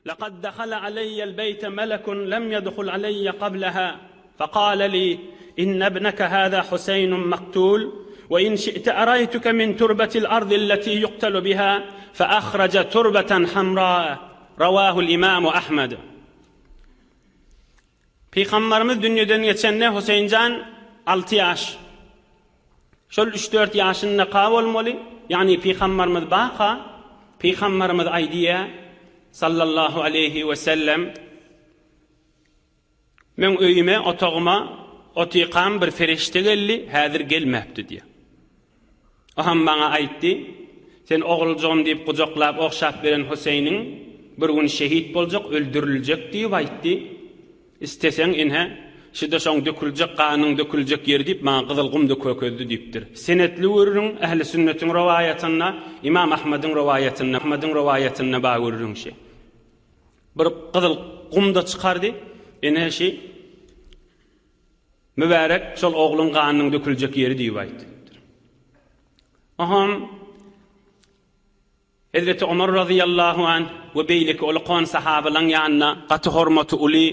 Lekad dehala aleýýel beýte melekun lem ýedhul aleýýe kableha, fekale li, inne ibneke hâzâ Huseýnun maktul, we in şi'te eraýtuke min turbetil ardilleti ýuktelu biha, fe ahraje turbeten hamrâe, rawâhul imâmu Ahmed. Pygambarymyz dünýeden geçende Huseýnjan alty ýaş. Şol üç-dört ýaşyndaka bolmaly, ýagny Pygambarymyz baka, Pygambarymyz aýdýar, sallallahu aleýhi we sellem, Meň öýüme, otagyma otykam bir perişde geldi, häzir gelmäpdi diýýär. Oam maňa aýtdy, Sen oguljygym diýip gujaklap, ogşap beren Huseýniň bir gün şehit boljak, öldüriljek diýip aýtdy. Isleseň, ine, şu-da şoň döküljek ganyň döküljek ýeri diýip, maňa gyzyl gum-da kökezdi diýipdir. Senetli gürrüň, Ähli-sünnetiň rowaýatynda, Ymam Ahmediň rowaýatynda, Ahmediň rowaýatynda bar gürrüň şi. Bir gyzyl gum-da çykardy, ine, şi mübärek şol ogluň ganynyň döküljek ýeri diýip aýtdy diýipdir. Oňam Hezreti Omar razyýallahu anh we beýleki ulukan sahabalaň ýanynda gaty hormaty uly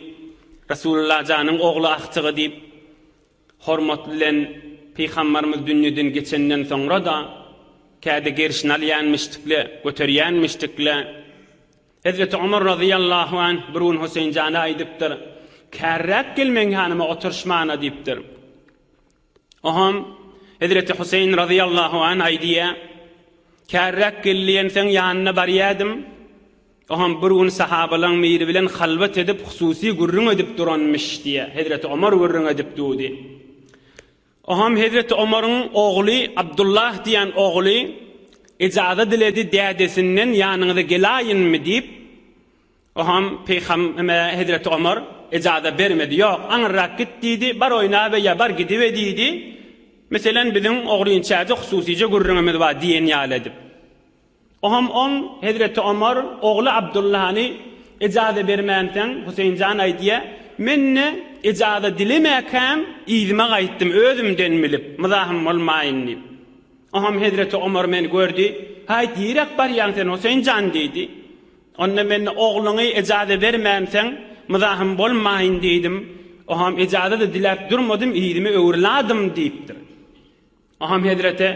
Resulullah janyň ogly agtygy diýip hormat bilen Pygambarymyz dünýeden geçenden soňra-da käde gerşini alýanmyşdykle, göterýänmişdikle. Hezreti Omar razyýallahu anh bir gün Huseýn jana aýdypdyr, Kärräk gel meň ýanyma oturyşmana diýipdir. Oňam Hezreti Huseýn razyýallahu anh aýdýar, Kärräk gel diýenseň ýanyna barýadym. Oňam bir gün sahabalaň biri bilen halwat edip, hususy gürrüň edip duranmyş diýýär. Hezreti Omar gürrüň edip durdy. Oňam Hezreti Omaryň ogly Abdullah diýen ogly ejaza diledi dädesinden ýanyňyza gelaýynmy diýip. Oňam Pygamber Hezreti Omar ejaza bermedi. Ýok, aňyrrak git diýdi, bar oýnabe ýa bar gidibe diýdi. Meselen, biziň ogrynçäje hususyja gürrüňimiz bar diýen ýaly edip. Oňam oň Hezreti Omar ogly Abdullany ejaza bermänsoň, Huseýin jan aýdýar, Men-de ejaza dilemäkäm yzyma gaýtdym, özümden bilip, myzahym bolmaýyn diýip. Oňam Hezreti Omar meni gördi, Haýt, niräk barýaň sen, Huseýin jan diýdi. Onda men ogluňy ejaza bermänseň, myzahym bolmaýyn diýdim. Oham ejaza-da diläp durmadym, yzymy öwrüladym diýipdir. Oham hezreti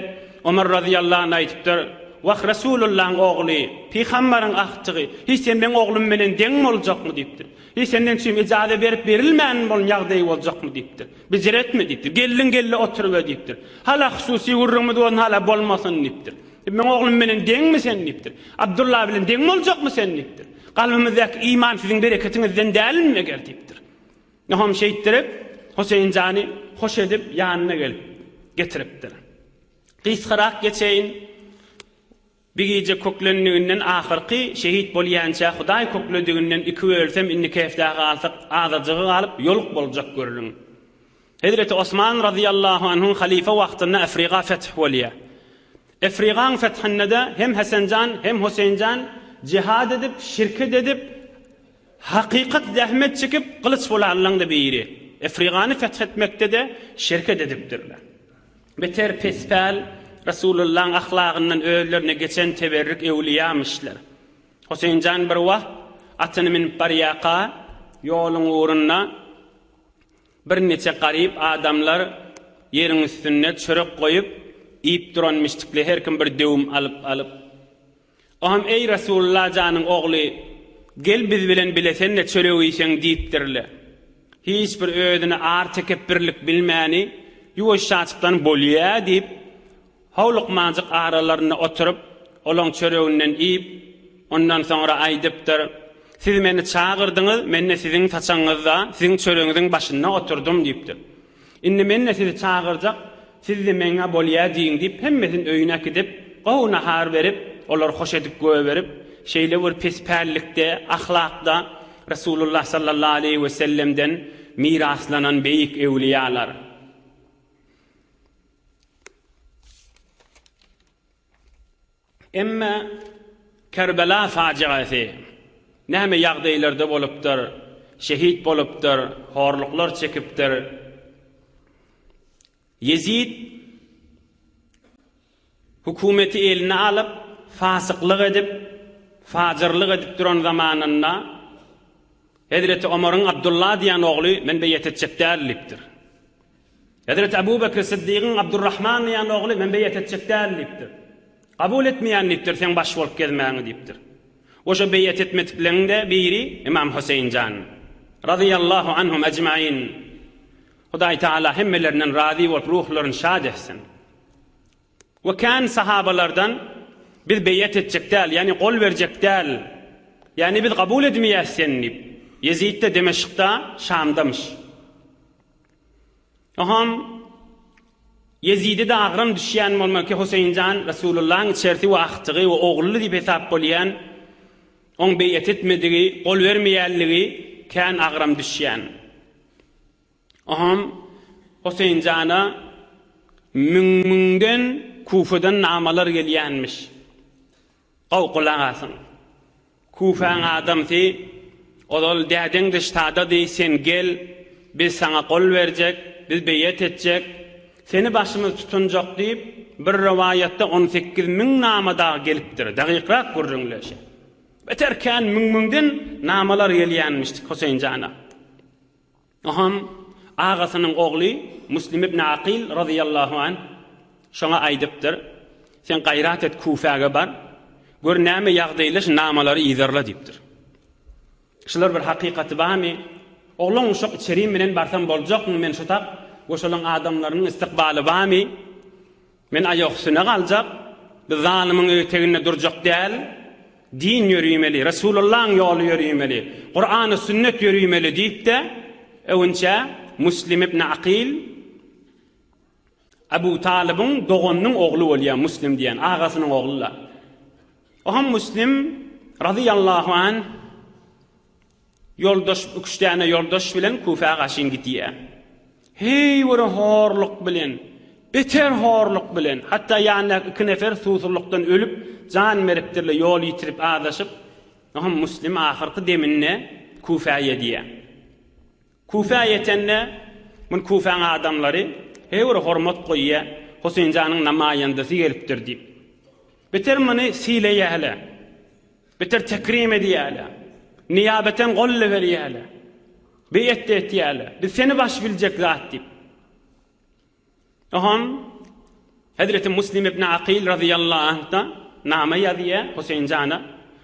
Omar razyýallahu anh aýdypdyr, Wah, Resulullahyň ogly, pygambaryň agtygy, hiç sen meň oglum bilen deň boljakmy diýipdir. Hiç senden üçin ejaza berip berilmän bolan ýagdaý boljakmy diýipdir. Bijir etme diýipdir. Geldiň geldi oturyber diýipdir. Hala hususy gürrüňimiz bolsun, hala bolmasyn diýipdir. Meň oglum bilen deňmi sen diýipdir. Abdulla bilen deň boljakmy sen diýipdir. Kalbymyzdaky iman siziň bereketiňizden dälmi meger diýipdir. Oňam şeýtdirip, Huseýin jany hoş edip ýanyna gelip getiripdir. Gysgarak geçeýin. Bir gije köklendiginden ahyrky şehit bolýança Hudaý köklediginden iki bölsem indi kefdä galsak azajygy galyp ýoluk boljak görüliň. Hezreti Osman razyýallahu anhuň halyfa wagtynda Afriga feth bolýar. Afrigaň fethinde-de hem Hesenjan, hem Huseýnjan jihad edip, şirket edip, hakykat zähmet çekip gylyç bolanlaň-da biri. Afrigany feth etmekde-de şirket edipdirler. Beter pespäl Resulullaň ahlagyndan özlerine geçen teberrik öwlüýamişler. Huseýnjan bir wagt atyny münüp barýarka, ýoluň ugrunda, Birniçe garyp adamlar ýeriň üstünde çörek goýup, iýip duranmyşdykly, her kim bir döwüm alyp-alyp. Oňam, Eý, Resulullah janyň ogly, gel biz bilen bile sen-de çörek iýseň diýipdirler. Hiç bir özüne ar-tekepbirlik bilmäni, ýuwaşjaçykdan Bolýa diýip, Howlukmanjyk aralarynda oturyp, olaň çöreginden iýip, ondan soňra aýdypdyr, Siz meni çagyrdyňyz, men-de siziň saçagyňyzda, siziň çöregiňiziň başynda oturdym diýipdir. Indi men-de sizi çagyrjak, siz-de meňňä bolýa diýiň diýip, hemmesini öýüne äkidip, gowy nahar berip, olary hoş edip goýberip, şeýle bir pespällikde, ahlakda Resulullah sallallahu aleýhi wesellemden miraslanan beýik öwlüýalar. Emma Kerbela fajygasy näme ýagdaýlarda bolupdyr, şehit bolupdyr, horluklar çekipdir. Ýezid hökümeti eline alyp, fasyklyk edip, fajyrlyk edip duran zamanynda Hezreti Omaryň Abdullah diýen ogly men beýet etjek däl diýipdir. Hezreti Abu Bekr Siddigiň Abdurrahman diýen ogly men beýet etjek däl diýipdir. Kabul etmeýän diýipdir seň baş bolup gezmäňi diýipdir. Oşo beýet etmedikleň-de biri Ymam Huseýin jan. Razyýallahu anhum ejmain. Hudaý Tagala hemmelerinden razy bolup ruhlaryny şad etsin. We kän sahabalardan biz beýet etjek däl, ýagny gol berjek däl, ýagny biz kabul edmeýäs seni diýip, Ýezid-de Demeşkda, Şamdamyş. Oňam Ýezide-de agram düşýän bolmaly ki, Huseýin jan Resulullahyň içerisi we agtygy we ogluly diýip hesap bolýan, oň beýet etmedigi, gol bermeýänligi kän agram düşýän. Oňam Huseýin jana müň-müňden Kufadan namalar gelýänmiş. Gowy gulak asyň. Kufäň adamsy ozal dädeň dyşdadady, sen gel, biz saňa gol berjek, biz beýet etjek, seni başymyz tutunjak diýip, bir rowaýatda 18 mün nama dagy gelipdir. Dagykrak gürrüňleşe. Beter kän müň-müňden namalar gelýänmişdik Huseýin jana. Oňam agasynyň ogly Muslim ibn Akyl razyýallahu anh şoňa aýdypdyr, Sen gaýrat et Kufäge bar, gör näme ýagdaýly şu namalary yzarla diýipdir. Şular bir hakykaty barmy? Oglan uşak içerim bilen barsam boljakmy men şu tak we şolaň adamlarynyň istikbaly barmy? Men aýak üstüne galjak, biz zalymyň eteginde durjak däl, din ýörimeli, Resulullahyň ýoly ýörimeli, Kurany sünnet ýörimeli diýip-de, öwünçä Muslim ibn Akyl Abu Talybyň doganynyň ogly bolýar Muslim diýen, agasynyň ogly-la. Oňam Muslim razyýallahu anh Ýoldaş üç däne ýoldaş bilen Kufä gaşyn gidýär. Heý bir horluk bilen, beter horluk bilen, hatda ýanyndaky iki nefer suwsuzlykdan ölüp, jan beripdirler, ýol ýitirip, azaşyp. Oňam Muslim ahyrky deminde Kufä ýedýär. Kufä ýetende, muny Kufäň adamlary heý bir hormat goýýar, Huseýin janyň namaýandasy gelipdir diýip. Beter muny sylaýarlar. Beter tekrim edýärler. Nyýabeten golla berýärler. Beýet-de etýärler. Biz seni baş biljek zat diýip. Oňam Hezreti Muslim ibn Akyl razyýallahu anhda nama ýazýar Huseýin jana.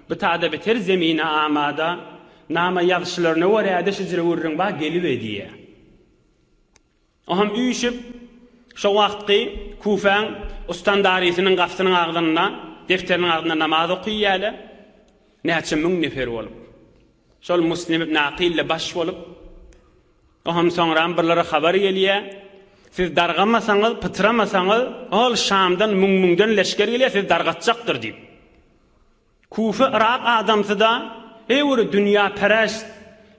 Bu tada beter zemine amada nama ýazyşlaryna görä-de şijire gürrüň bar gelip edýär. Oňam üýşüp, şo wagtky Kufäň ustandarisiniň gapysynyň agzynda, defteriniň agzynda namaz okyýarlar. Näçe müň nefer bolup. Şol Muslim ibn Akyl-le baş bolup, oňam soňram birlere habar gelýär. Siz dargamasaňyz, pytramasaňyz, ol Şamdan müň-müňden leşger gelýär, sizi dargatjakdyr diýip. Kufe Yrak adamsyda heý bir dünýäperest,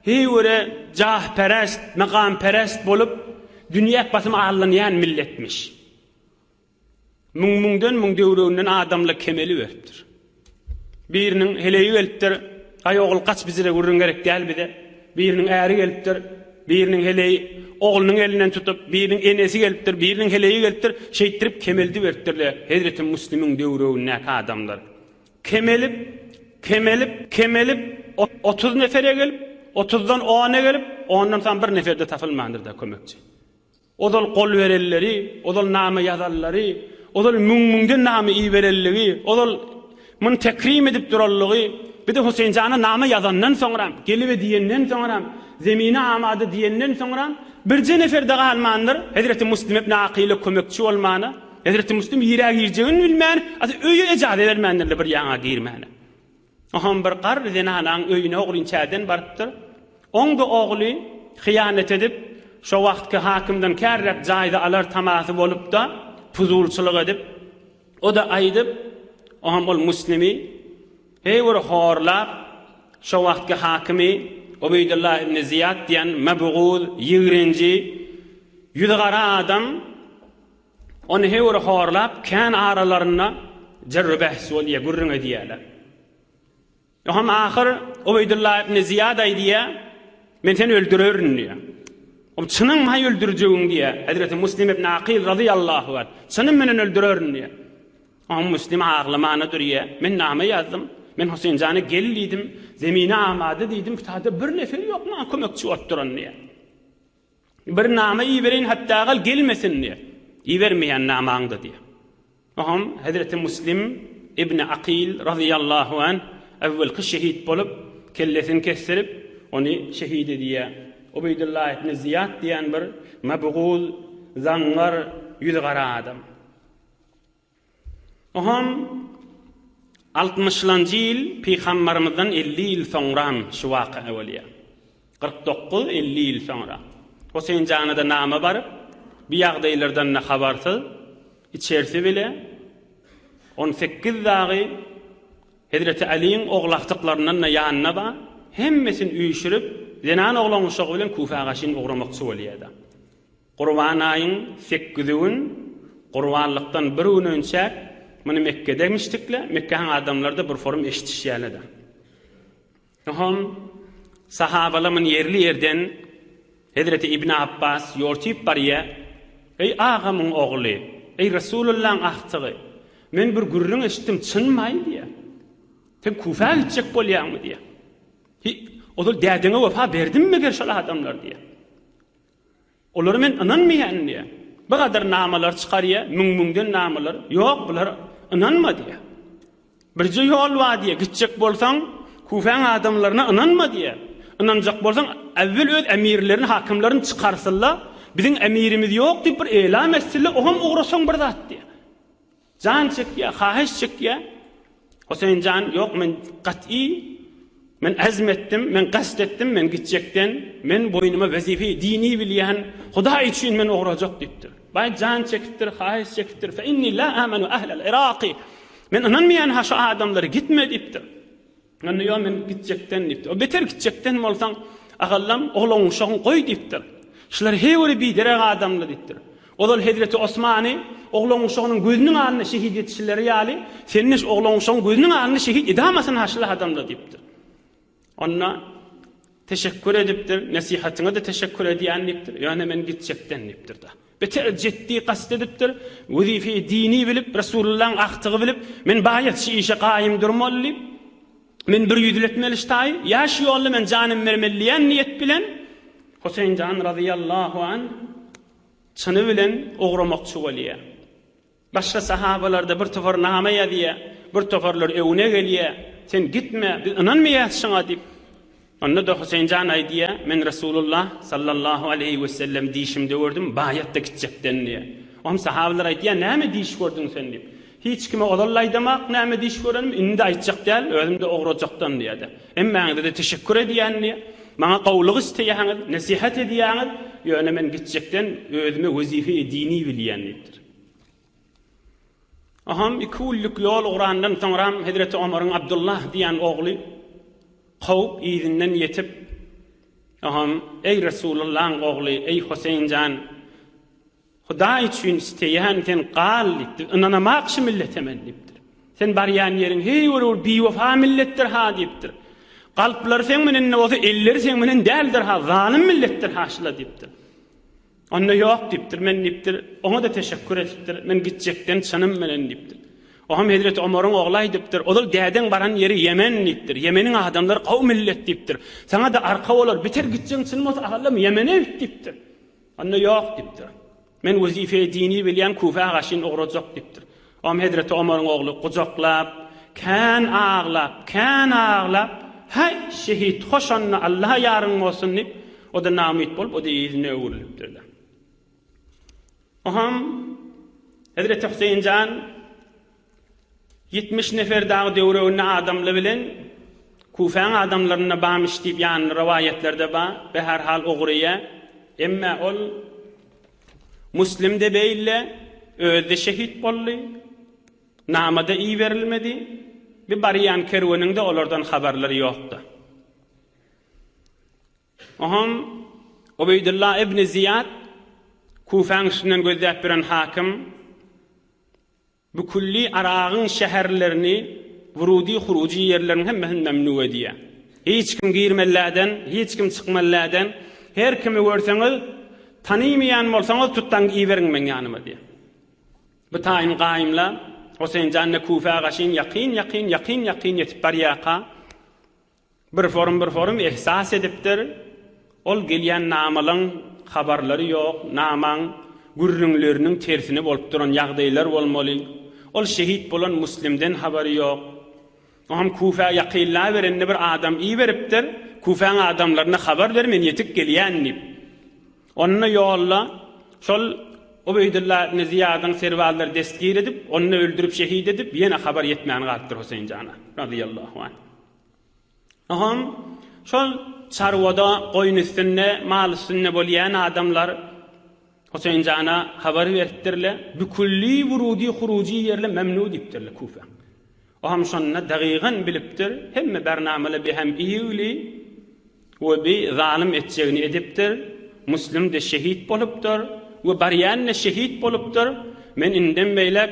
heý bir jahperest, makamperest bolup, dünýä basym allanýan milletmiş. Müň-müňden müň döwreginden adamlar kemeliberipdir. Biriniň heleýi gelipdir, Aý ogul gaç bizire gürrüň gerek däl bize. Biriniň äri gelipdir, biriniň heleýi oglunyň elinden tutup, biriniň enesi gelipdir, biriniň heleýi gelipdir, şeýtdirip kemeldiberipdirler Hezreti Müslimiň döwregindäki adamlar. Kemelip, kemelip, kemelip, 30 nefere gelip, otuzdan ona gelip, ondan soň bir nefer-de tapylmandyr-da kömekçi. Ozal gol berenleri, ozal nama ýazanlary, ozal müň-müňden nama iberenligi, ozal muny tekrim edip duranlygy, bir-de Huseýin jana nama ýazandan soňram, gelibe diýenden soňram, zemine amada diýenden soňram, birje nefer-de galmandyr, Hezreti Muslim ibn Akyla kömekçi bolmana, Hezreti Muslim ýerä girjegini bilmän, asyl öýe ejaza bermändirler bir ýaňa girmäne. Oňam bir garry zenanaň öýüne ogrynçäden barypdyr. Oň-da ogly hyýanat edip, şo wagtky hakymdan kärräk jaýza alar tamasy bolup-da, puzulçylyk edip, o-da aýdyp, oňam ol Muslimi heý bir horlap, şo wagtky hakymy Ubeýdulla ibn Zyýat diýen mebguz, ýigrenji, ýüzi gara adam, Ony höwür horlap, kän aralarynda jerr-u-behs bolýar, gürrüň edýärler. Oňam ahyr Ubeýdulla ibn Zyýad aýdýar, Men seni öldürerin diýýär. Ol çynyňmy haý öldürjegiň diýýär. Hezreti Muslim ibn Akyl razyýallahu anh, Çynym menen öldürerin diýýär. Oňam Muslim aglamana durýar. Men nama ýazdym. Men Huseýin jana gel diýdim, zemine amada diýdim, kitada bir nefer ýok maňa kömekçi bolup duran diýýär. Bir nama ibereýin hatda-gal gelmesin diýýär. Ibermeýän namaňda diýýär. Oňam hezreti Muslim ibni Akyl razyýallahu anh äwwelki şehit bolup, kellesini kesdirip, ony şehit edýär. Ubeýdullah ibni Zyýat diýen bir mabguz, zaňňar, ýüzi gara adam. Oňam altmyşlanjy ýyl pygambarymyzdan 50 ýyl soňram şu waka bolýar. 49, 50 ýyl soňra. Huseýin jana-da nama baryp, bu ýagdaýlardan-da habarsyz, Içersi bile 18 dagy Hezreti Alyň ogul-agtyklaryndan-da ýanynda bar, hemmesini üýşürip, zenan oglan-uşagy bilen Küfä gaşyn ugramakçy bolýar-da. Gurban aýyň sekizi gün, gurbanlykdan bir gün önçäk, muny Mekgede emişdikle, Mekgäň adamlary-da bir forum eşidişýärler-de. Soňam sahabalar muny ýerli-ýerden Hezreti Ibn Apbas ýortyp barýar, Eý, agamyň ogly, eý, Resulullaň agtygy, men bir gürrüň eşitdim, çynmy-aý diýýär. Sen Küfä gitjek bolýaňmy diýýär. Hi, ozal dädeňe wepa berdimmi meger şol adamlar diýýär. Olara men ynanmaýan diýýär. Bir gadar namalar çykarýar, müň-müňden namalar. Ýok, bular ynanma diýýär. Birje ýol bar diýýär, gitjek bolsaň, Kufäň adamlaryna ynanma diýýär. Ynanjak bolsaň, äwwel öz emirlerini, hakymlaryny çykarsynlar, biziň emirimiz ýok diýip bir elam etsinler, oňam ugrasaň bir zat diýýär. Jan çekýär, haýyş çekýär. Huseýin jan, ýok, men gat'y, men azm etdim, men gast etdim, men gitjekden, men boýnuma wezipe dini bilýän, Hudaý üçin men ugrajak diýipdir. Baý jan çekipdir, haýyş çekipdir. Fe inni la amanu ahlal Iraqi. Men ynanmaýan ha şu adamlara gitme diýipdir. Onda ýok men gitjekden diýipdir. O beter gitjekden bolsaň, agallam oglan-uşagyň goý diýipdir. Şular heý bir biderek adamlar diýipdir. Ozal hezreti Osmany oglan-uşagynyň gözüniň alnynda şehit etişleri ýaly, seni şu oglan-uşagyň gözüniň alnynda şehit edamasyn ha şul adamlar diýipdir. Onda teşekkür edipdir, nesihatyňa-da teşekkür edýän diýipdir. Ýöne men gitjekden diýipdir-de. Beter jetdi kast edipdir, wezipeyi dini bilip, Resulullahyň agtygy bilip, men baýat şu işe gaýym durmaly diýip, men bir ýüzletmeli şu taýy, ýa şu ýolda men janym bermeli diýen niýet bilen Huseýin jan razyýallahu anh çyny bilen ugramakçy bolýar. Başga sahabalar-da bir topar nama ýazýar, bir toparlar öňüne gelýär, Sen gitme, biz ynanmaýarys şuňa diýip. Onda-da Huseýin jan aýdýar, Men Resulullah sallallahu aleýhi wesellem diýşimde gördüm, baýat-da gitjekden diýýär. Oňa sahabalar aýdýar, Näme diýiş gördüň sen diýip. Hiç kime ozal-da aýdamak näme diýiş görenimi, indi-de aýtjak däl, özüm-de ugrajakdan diýýär-de. Hemmäňize-de teşekkür edýän diýýär. Maňa gowulyk isleýäňiz, nesihat edýäňiz, ýöne men gitjekden özüme wezipe-i dini bilýän diýipdir. Aham iki günlük ýol ugrandan soňram hezreti Omaryň Abdullah diýen ogly kowup yzyndan ýetip, Aham, eý Resulullaň ogly, eý Huseýin jan, Hudaý üçin isleýän sen gal diýipdir. Ynanamak şu millete men diýipdir. Sen barýan ýeriň heý bir bir biwepa milletdir ha diýipdir. Kalplary seň menen bolsa elleri seň menen däldir ha zalym milletdir ha şula diýipdir. Onda ýok diýipdir, men diýipdir, oňa-da teşekkür edipdir, men gitjekden çynym bilen diýipdir. Oňam hezreti Omaryň ogly aýdypdyr, ozal dädeň baran ýeri Ýemen diýipdir, Ýemeniň adamlary gowy millet diýipdir. Saňa-da arka bolar, beter gitjegiň çyn bolsa agallam Ýemene git diýipdir. Onda ýok diýipdir. Men wezife-i dini bilýän Küfä gaşyn ugrajak diýipdir. Oňam hezreti Omaryň ogly gujaklap, kän aglap, kän aglap, Häý, şehit, hoş onda, Alla ýaryň bolsun diýip, o-da naumyt bolup, o-da yzyna öwrülipdir-de. Oňam hezreti Hüseýin jan 70 nefer dagy döwreginde adamly bilen Kufäň adamlarynda bamyş diýip ýanly rowaýatlarda bar, be-her hal ugraýar. Emme ol Muslimde beýle, özi-de şehit boldy. Nama-da iberilmedi. Bir barýan kerweniň-de olardan habarlary ýokdy. Oňam Ubeýdulla ibn Ziýad Kufäň üstünden gözläp ýören hakym bu külli Yragyň şäherlerini, wurudy-hurujy ýerleriniň hemmesini memnu edýär. Hiç kim girmeliläden, hiç kim çykmalyläden, her kimi görseňiz, tanymaýan bolsaňyz tutdaň iberiň meň ýanyma diýýär. Bu taýyn gaýymla. Huseýin jan-da Küfä gaşyn ýakyn-ýakyn, ýakyn-ýakyn ýetip barýarka, bir forum-bir forum ehsas edipdir, ol gelýän namalaň habarlary ýok, namaň gürrüňleriniň tersine bolup duran ýagdaýlar bolmaly, ol şehit bolan Müslimden habary ýok. Oňam Küfä ýakynlaberende bir adam iberipdir, Küfäň adamlaryna habar ber, men ýetip gelýän diýip. Onda ýolda şol Ubeýdulla ibn Zyýadyň serbazlary destgir edip, ony öldürip şehit edip, ýene habar ýetmän galypdyr Huseýin jana, razyýallahu anh. Oňam şol çarwada, goýun üstünde, mal üstünde bolýan adamlar Huseýin jana habar beripdirler, Bükülli wurudy huruji ýerle memnu diýipdirler Küfä. O hem şonda dagygan bilipdir, hemme bernameli bi hem iýgli we bi zalym etjegini edipdir, Müslim-de şehit bolupdyr we barýan-da şehit bolupdyr, men indem beýläk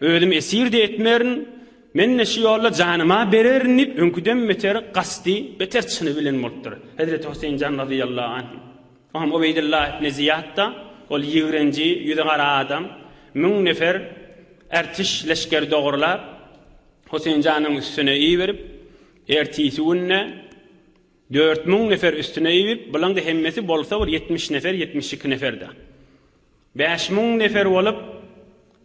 özüm esir-de etmerin, men-de şu ýolda janyma bererin diýip, öňküden beter gasdy, beter çyny bilen bolupdyr. Hezreti Huseýin jan razyýallahu anh. O hem Ubeýdullah ibn Zyýat-da, ol ýigrenji, ýüzi gara adam, müň nefer Ärtiş leşger dogrulap, Huseýin janyň üstüne iberip, ertisi günde 4000 nefer üstüne iberip, bulaň-da hemmesi bolsa bir 70 nefer, 72 nefer-de. 5000 nefer bolup,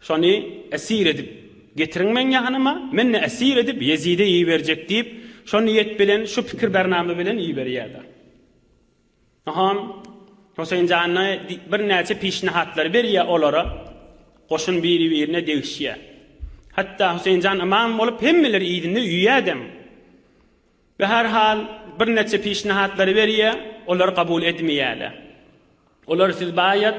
şony esir edip getiriň meň ýanyma, men-de esir edip Ýezide iberjek diýip, şo niýet bilen, şu pikir-bernama bilen iberýär-de. Oňam Huseýin janyna birnäçe pişnihatlary berýär olara. Goşun biri-birine degişýär. Hatda Huseýin jan ymam bolup hemmeler yzynda üýýädem. Be her hal birnäçe pişnihatlary berýär, olar kabul edmeýärler. Olar siz baýat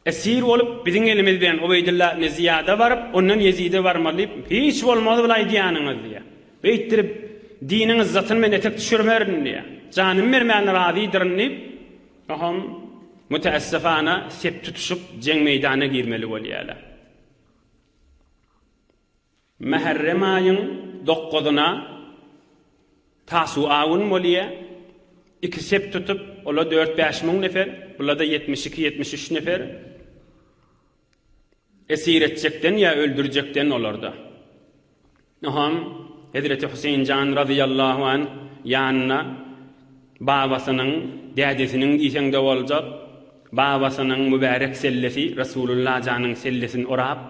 Esir bolup, biziň elimiz bilen Ubeýdulla ibn Zyýada baryp, ondan Ýezide barmaly diýip, hiç bolmaz bul aýdýanyňyz diýýär. Beýtdirip, diniň yzzatyny men etek düşürmerin diýýär. Janymy bermäne razydyryn diýip, oňam müteessefana sep tutuşyp, jeň meýdanyna girmeli bolýarlar. Mäherrem aýyň dokuzyna Tasua gün bolýa. Iki sep tutup, ola dört-bäş müň nefer, bula-da 72, 73 nefer. Esir etjekden ýa öldürjekden olarda. Oňam Hezreti Huseýin jan razyýallahu anh ýanyna babasynyň, dädesiniň diýseň-de boljak, babasynyň mübärek sellesi Resulullah janyň sellesini orap,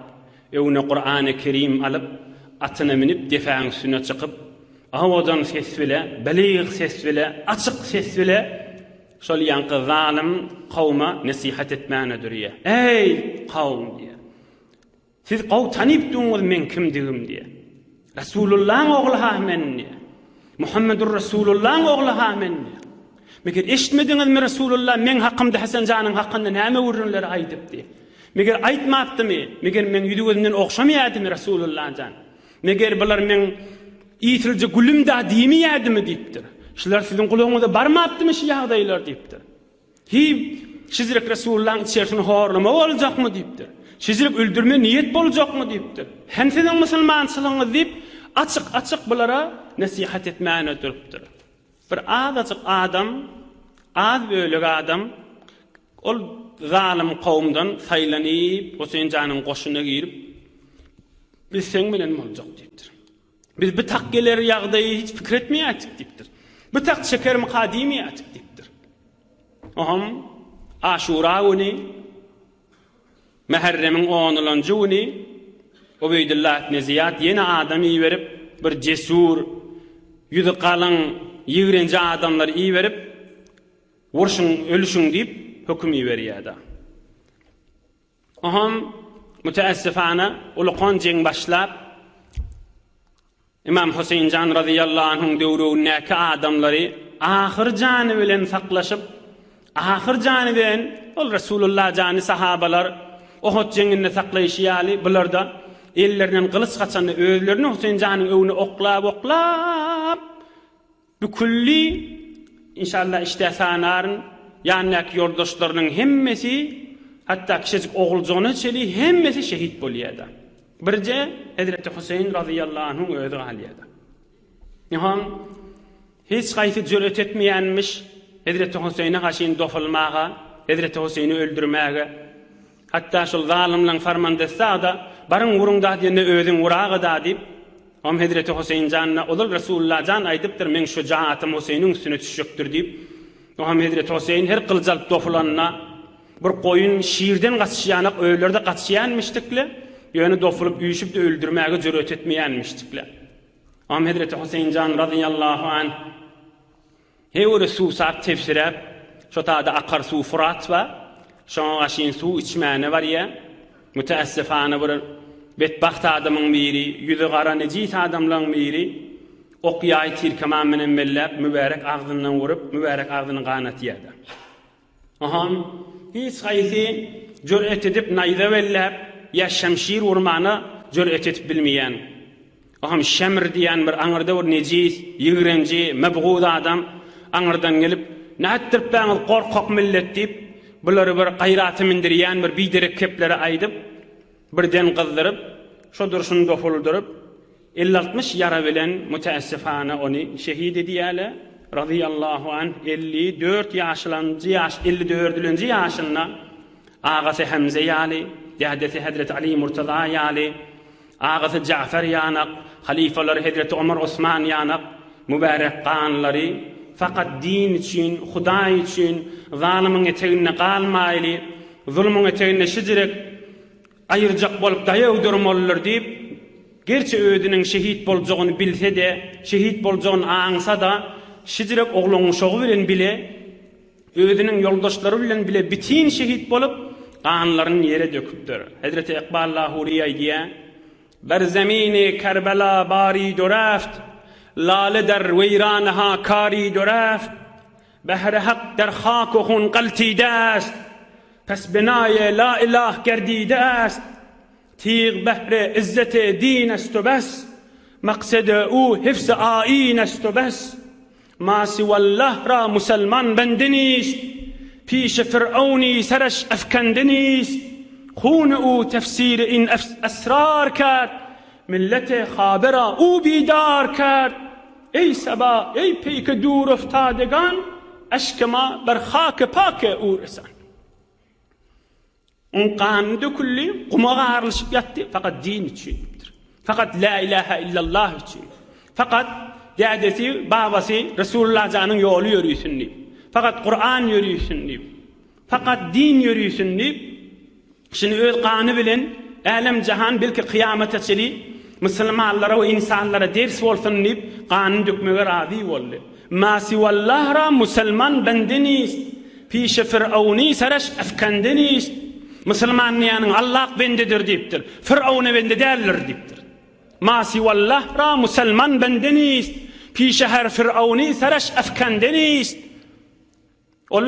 Öňüne Kurany Kerim alyp, atyna münüp depäň üstüne çykyp, owadan ses bile, belyg ses bile, açyk ses bile şol ýaňky zalym kowma nesihat etmäne durýar. Eý, kowum diýýär. Siz gowy tanypdyňyz meň kimdigim diýýär. Resulullaň ogly-ha men diýýär. Muhammedur Resulullaň ogly-ha men diýýär. Meger eşitmediňizmi Resulullah meň hakymda Hasan janyň hakynda näme gürrüňleri aýdypdy? Meger aýtmapdymy? Meger meň ýüzi gözümden ogşamaýardymy Resulullah jan? Meger bular meň ýitirje gülüm da diýmeýärdimi diýipdir. Şular siziň gulagyňyza barmapdymy şu ýagdaýlar diýipdir. Hiý, şizrek Resulullahyň içerisini horlama boljakmy diýipdir. Şizrek öldürme niýet boljakmy diýipdir. Hem siziň musulmançylygyňyz diýip, açyk-açyk bulara nesihat etmäne durupdyr. Bir azajyk adam, az bölek adam ol zalym kowumdan saýlanyp, Huseýin janyň goşuna girip, Biz seň bilen boljak diýipdir. Biz bu tak geler ýagdaýy hiç pikir etmeýärdik diýipdir. Bu tak çekermika diýmeýärdik diýipdir. Oňam Aşura güni Mäherremiň onulanjy güni Ubeýdulla ibn Zyýat ýene adam iberip, bir jesur, ýüzi galyň, ýigrenji adamlary iberip, Urşuň, ölüşiň diýip, höküm iberýär-de. Oňam müteessifana ulukan jeň başlap, Ymam Huseýin jan razyýallahu anhuň döwregindäki adamlary ahyr jany bilen saklaşyp, ahyr jany bilen ol Resulullah jany sahabalar Ohud jeňinde saklaýşy ýaly bularda ellerinden gylyç gaçanda özlerini Huseýin janyň öňüne oklap-oklap Bükülli, inşallah işdä sanaryn, ýanyndaky ýoldaşlarynyň hemmesi, hatda kiçijik oguljygyna çenli hemmesi şehit bolýar-da. Birje Hezreti Huseýin razyýallahu anhuň özi galýar-da. Ýoham hiç haýsy jüret etmeýänmiş Hezreti Huseýine gaşyn dofulmaga, Hezreti Huseýini öldürmäge. Hatda şol zalymlaň farmandesy-da. Baryň uruň-da diýende özüň uraga-da diýip, Oňam hezreti Huseýin janyna ozal Resulullah jan aýdypdyr, meň şujaatym Huseýniň üstüne düşjekdir diýip. Oňam hezreti Huseýin her gylyç alyp dopulanda, bir goýun şirden gaçyşýanak öýlerde gaçýanmişdikle, ýöne dopulyp üýşüp-de öldürmäge jüret etmeýänmişdikle. Oňam hezreti Huseýin jan razyýallahu anh Heý-öri suwsap tebsiräp, şo tada akar suw Fyrat bar, şoňa gaşyn suw içmäne barýa. Mütäessifana bir betbagt adamyň biri, ýüzi gara nejis adamlaň biri ok-ýaý tirkeman bilen belläp, mübärek agzyndan urup, mübärek agzyny ganatýa-da. Aham, hiç haýsy jür'et edip naýza belläp ýa şemşir urmana jür'et edip bilmeýän. Aham Şemr diýen bir aňyrda bir nejis, ýigrenji, mebguz adam aňyrdan gelip, Nätdiripbäňiz gorkak millet diýip, bulary bir gaýrata mindirýän bir biderek kepleri aýdyp, birden gyzdyryp, şo durşuny dofuldyryp, Elli-altmyş ýara bilen mütäessifana ony şehit edýärler, razyýallahu anh, 54 ýaşylanjy ýaş, elli dördülenji ýaşynda agasy Hemze ýaly, dädesi hezreti Aly Murtaza ýaly, agasy Ja'far ýanak, halyfalary hezreti Omar Osman ýanak mübärek ganlary fakat din üçin, Hudaý üçin, zalymyň eteginde galmaýly, zulumyň eteginde şijirek Aýyrjak bolup daýaw durmalydyr diýip, gerçi özüniň şehit boljagyny bilse-de, şehit boljagyny aňsa-da, şijirek oglan-uşagy bilen bile, özüniň ýoldaşlary bilen bile bitin şehit bolup, ganlaryny ýere döküpdir. Hezreti Ykbal Lahury aýdýar, Ber zemini Kerbela bari döreft, Lale der weýranaha kari döreft, Behre hak der hak u hun galtide est, Pes binaýe la ilah gerdide est, Tig behre izzete din est u bes, Maksede u hifz ain est u bes, Ma siwallah ra muselman bende nist, Pişe fir'awni sereş efkende nist, Hune u tefsiri in esrar kerd, Millete habe ra u bidar kerd. Eý seba, eý peýke dur oftadegan, Eşke ma ber hake pake u resan. Oň gany döküldi, guma garylyşyp ýatdy, fakat din üçin diýipdir. Fakat la ilaha illallah üçin. Fakat dädesi, babasy Resulullah janyň ýoly ýörüsin diýip. Fakat Kuran ýörüsin diýip. Fakat din ýörüsin diýip. Şuny öz gany bilen älem-jahan belki kyýamata çeli musulmanlara we ynsanlara ders bolsun diýip ganyny dökmege razy boldy. Ma siwallah ra musulman bende nist, pişe Firawny sereş efkende nist. Musulman diýýäniň Allah bendedir diýipdir. Firawna bende däldir diýipdir. Ma siwallah ra musulman bende nist, pişe her Firawny sereş efkende nist. Ol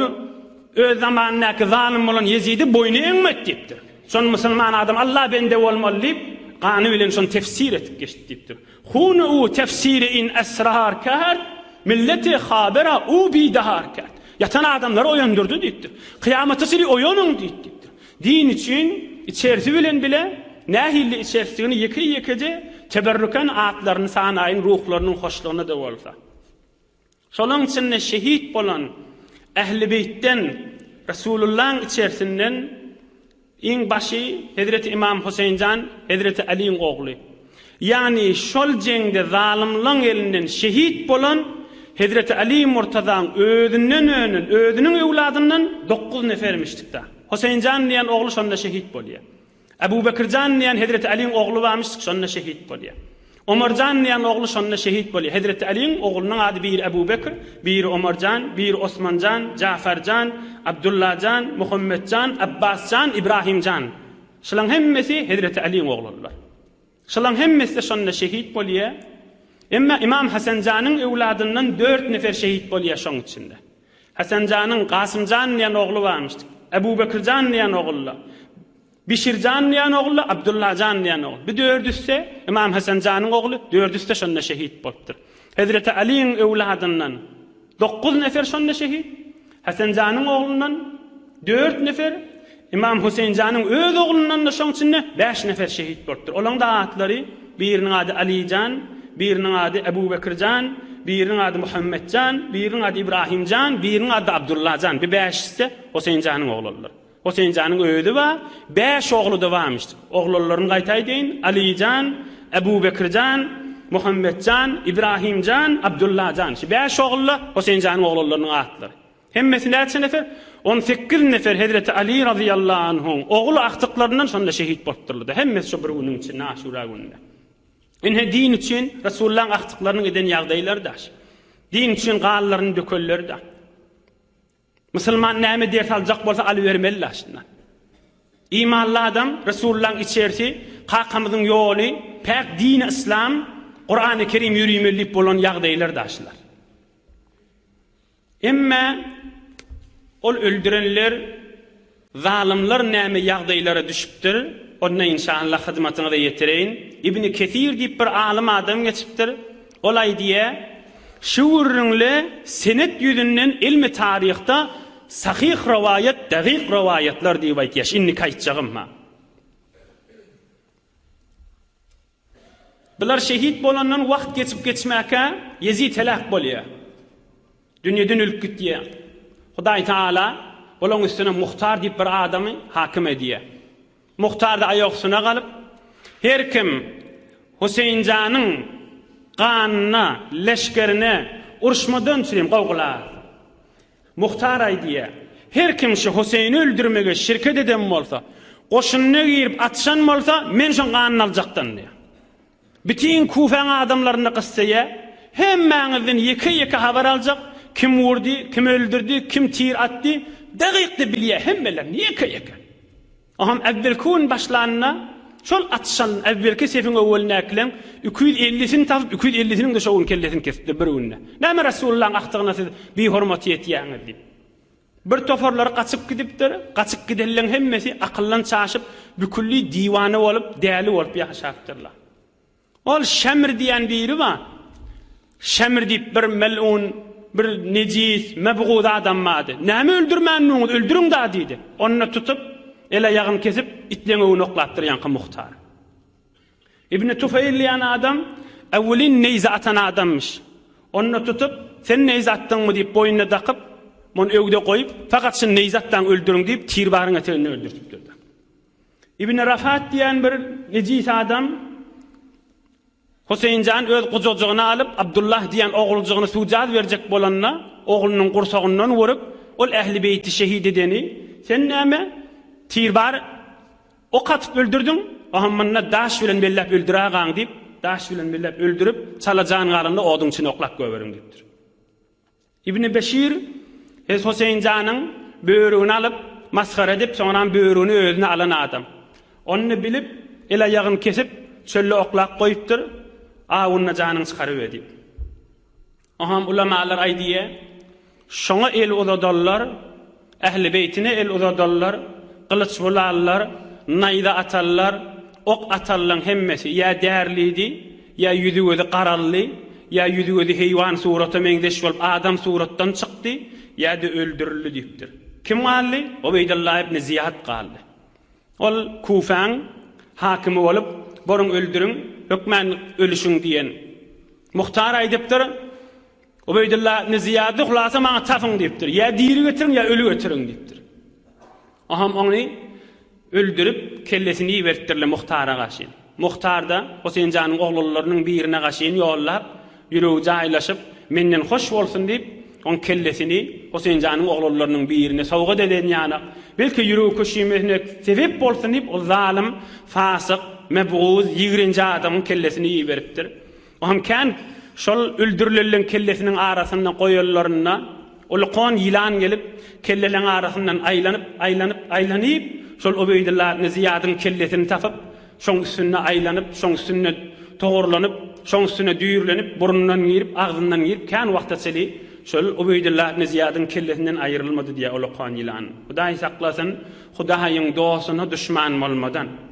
öz zamanyndaky zalym bolan Ýezidi boýny eňmek diýipdir. Şony musulman adam Alla bende bolmaly diýip, gany bilen şony tefsir etip geçdi diýipdir. Hunu u tefsiri in esrar kerd, milleti habera u bidar kerd. Ýatan adamlary oýandyrdy diýipdir. Kyýamata çenli oýanyň diýipdir. Din üçin içerisi bilen bile nähili içersidigini ýeke-ýekeje teberrüken atlaryny sanaýyn ruhlarynyň hoşlugyna-da bolsa. Şolaň içinde şehit bolan Ähli Beýtden, Resulullaň içersinden iň başy Hezreti Ymam Huseýn jan, Hezreti Alyň ogly. Ýagny şol jeňde zalymlaň elinden şehit bolan Hezreti Aly Murtazaň özünden önen, özüniň öwladyndan dokuz nefermişdik-da. Huseýn jan diýen ogly şonda şehit bolýar. Ebu Bekirjan diýen Hezreti Alyň ogly barmyş, şonda şehit bolýar. Omarjan diýen ogly şonda şehit bolýar. Hezreti Alyň oglunyň ady biri Ebu Bekir, biri Omarjan, biri Osmanjan, Jafarjan, Abdullajan, Muhammetjan, Abbasjan, Ibrahimjan. Şulaň hemmesi Hezreti Alyň oglanlary. Şulaň hemmesi-de şonda şehit bolýar. Emma Ymam Hasanjanyň öwladyndan dört nefer şehit bolýar şoň içinde. Hasanjanyň Gasymjan diýen ogly barmyş. Ebu Bekirjan diýen ogly-da. Bişirjan diýen ogly, Abdullajan diýen ogly. Bu dördüsi Ymam Hasanjanyň ogly, dördüsi-de şonda şehit bolupdyr. Hezreti Alyň öwladyndan dokuz nefer şonda şehit. Hasanjanyň oglundan dört nefer, Ymam Huseýnjanyň öz oglundan-da şoň içinde bäş nefer şehit bolupdyr. Olaň-da atlary, biriniň ady Alyjan, biriniň ady Ebu Bekirjan, biriniň ady Muhammetjan, biriniň ady Ibrahimjan, biriniň ady-da Abdullajan. Bu bäşisi-de Huseýnjanyň oglanlary. Huseýin janyň özi bar, bäş ogly-da barmyş. Oglanlaryny gaýta aýdaýyn, Aly jan, Ebu Bekr jan, Muhammet jan, Ibrahim jan, Abdulla jan. Şu bäş ogul-da Huseýin janyň oglanlarynyň atlary. Hemmesi näçe nefer? On sekiz nefer Hezreti Aly razyýallahu anhuň ogul agtyklaryndan şonda şehit bolupdyrlar-da. Hemmesi şo bir günüň içinde, Aşura gününde. Ine din üçin Resulullahyň agtyklarynyň eden ýagdaýlary daş. Din üçin ganlaryny dökenleri da. Musulman näme ders aljak bolsa alybermeli daşyndan. Imanly adam Resulullahyň içerisi, kakamyzyň ýoly, päk dini yslam, Kurany Kerim ýörimeli diýip bolan ýagdaýlar daşlar. Emme ol öldürenler zalymlar näme ýagdaýlara düşüpdir, onda inşallah hyzmatyňyza ýetireýin. Ibni Kesir diýip bir alym adam geçipdir. Ol aýdýa, Şu gürrüňle senet ýüzünden ilmi taryhda sahyh rowaýat, dagyk rowaýatlar diýip aýtýa, şu indiki aýtjagym-ha. Bular şehit bolandan wagt geçip geçmäkä Ýezit heläk bolýar. Dünýeden ölüp gitýär. Hudaý Taala bulaň üstüne Muhtar diýip bir adamy hakim edýär. Muhtar-da aýak üstüne galyp, her kim Huseýinjanyň ganyna, leşgerine uruşmadan çürim gowgular. Muhtar aýdýar, Her kim şu Huseýni öldürmege şirket eden bolsa, goşunyna girip atyşan bolsa, men şoň ganyny aljakdan diýýär. Bütin Kufäň adamlaryny gyssaýar, Hemmäňizden ýeke-ýeke habar aljak, kim urdy, kim öldürdi, kim tir atdy, dagykda bilýär hemmelerini ýeke-ýeke. Oňam äwwelki gün başlanda, şol atyşan äwwelki sefiň öwwelindäkileň iki ýüz ellisini tapyp, iki ýüz ellisiniň-de şo gün kellesini kesipdir bir günde. Näme Resulullahyň agtygyna siz bihormaty etýäňiz diýip. Bir toparlary gaçyp gidipdir, gaçyp gidenleň hemmesi akyldan çaşyp, bükülli diwana bolup, däli bolup ýaşapdyrlar. Ol Şemr diýen biri bar. Şemr diýip bir melun, bir nejis, mebguz adam bardy. Näme öldürmändiňiz, öldüriň da diýdi. Onda tutup, el-aýagyny kesip, itleň öňüne oklapdyr ýaňky muhtar. Ibn Tufeýl diýen adam äwwelin neýze atan adammyş. Onda tutup, sen neýze atdyňmy diýip boýnuna dakyp, muny ögde goýup, fakat şuny neýze atdaň öldüriň diýip, Tirbaryň eteginde öldürtipdir. Ibn Rafat diýen bir nejis adam Huseýinjany öz gujajygyna alyp, Abdullah diýen oguljygyny suwjaz berjek bolanda, oglunyň gursagyndan urup, ol ähli beýti şehit edeni, sen näme, tir bar, ok atyp öldürdiň, oňam munda daş bilen belläp öldürägaň diýip, daş bilen belläp öldürip, çala jan galanda oduň içine oklap goýberiň diýipdir. Ibni Beşir Hez Hoseýin janyň börügini alyp, masgara edip, soňram börügini özüne alan adam. Ony bilip, el-aýagyny kesip, çölde oklap goýupdyr, Awunda janyňy çykaryber diýip. Oňam ulamalar aýdýar, Şoňa el uzadanlar, Ähli beýtine el uzadanlar, gylyç bulanlar, naýza atanlar, ok atanlaň hemmesi ýa därlidi, ýa ýüzi-gözi garaldy, ýa ýüzi-gözi heýwan surata meňzeş bolup adam suratdan çykdy, ýa-da öldürildi diýipdir. Kim galdy? Ubeýdulla ibn Zyýat galdy. Ol Kufäň hakymy bolup, Boruň öldüriň, hökmän ölüşiň diýen. Muhtar aýdypdyr. Ubeýdulla ibn Zyýady hulasa maňa tapyň diýipdir. Ýa diri getiriň, ýa öli getiriň diýipdir. Oham ony öldürip, kellesini iberipdirler Muhtara garşy. Muhtar-da Huseýin janyň oglanlarynyň birine gaşyn ýollap, ýüregi jaýlaşyp, menden hoş bolsun diýip, oň kellesini Huseýin janyň oglanlarynyň birine sowgat eden ýanak, belki ýüregi köşümesine sebep bolsun diýip, ol zalym, fasyk, mebguz, ýigrenji adamyň kellesini iberipdir. Oňam kän şol öldürilenleň kellesiniň arasynda goýanlarynda ulkan ýylan gelip, kelleleň arasyndan aýlanyp, aýlanyp, aýlanyp, şol Ubeýdulla ibn Zyýadyň kellesini tapyp, şoň üstünde aýlanyp, şoň üstünde togarlanyp, şoň üstüne düýrlenip, burnundan girip, agzyndan girip, kän wagta çenli şol Ubeýdulla ibn Zyýadyň kellesinden aýrylmady diýýär ulakan ýylan. Hudaý saklasyn, Hudaýyň dostuna duşman bolmadan.